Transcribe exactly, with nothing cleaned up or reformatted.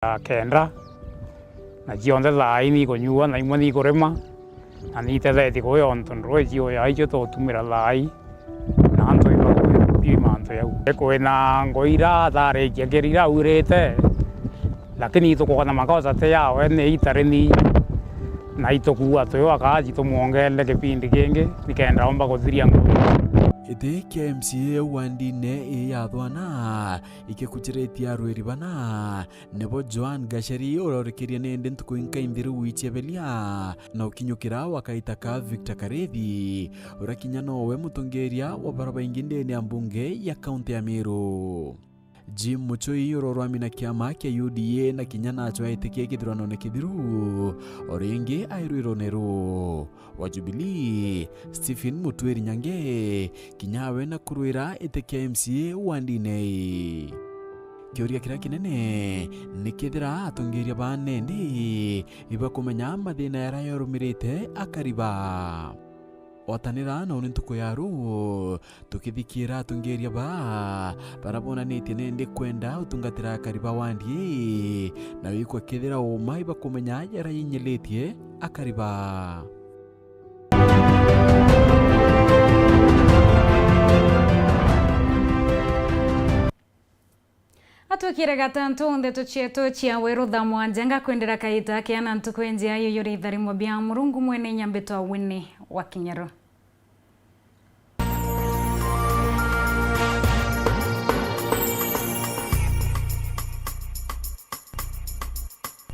ya kenda, na cionthe thaai nikunyua na imwe nikurima, na nitethetie kuyo ontu ndwiji uya icio tutumira thaai, na antu ibakubibi mantu yau. Kwina ngui iratharikia kiri iraurite, lakini itukwona makosa ti yawe, ni itarimi, na itukua tuyo akaji tumwongerere kipindi kingi, nikenda omba kuthiria ngui. Giti kia M C A wandine ii ya Thwana ikikuchiritie arwiri bana, nibo Joan Gacheri uria urikirie nindi ntuku inkai nthiru wicheberia na ukinyukira wa kaita ka Victor Karithi, uria kinya nowe mutongeria wa bara baingi ndene ya mbunge ya kaunti ya Meru. Jim Muchui urorwami na kiama kia U D A na kinya nacho aitikia kithuranone kithiru, o ringi airwirone ru wa Jubilee, Stephen Mutwiri Nyange, kinya we na kurwira iti kia M C A wandine ii. Kiuria kiria kinene ni kethira atongeria ba nendi ibakumenya mathina jaria yorumirite akari ba. Gwatanira na uni ntuku ya ru, tukithikiira atongeria ba bara bonanitie nendi kwenda utungatira akari ba wandi ii, na wikwa kethira uma ibakumenya jaria yinyilitie akari ba. Atwikire gatantu ndeto cietu cia weru thaa mwanja, ngakwendera kaita keana ntuku injea yuyuri itharimo bia Murungu mwene inya mbitwa Winnie wa Kinyeru.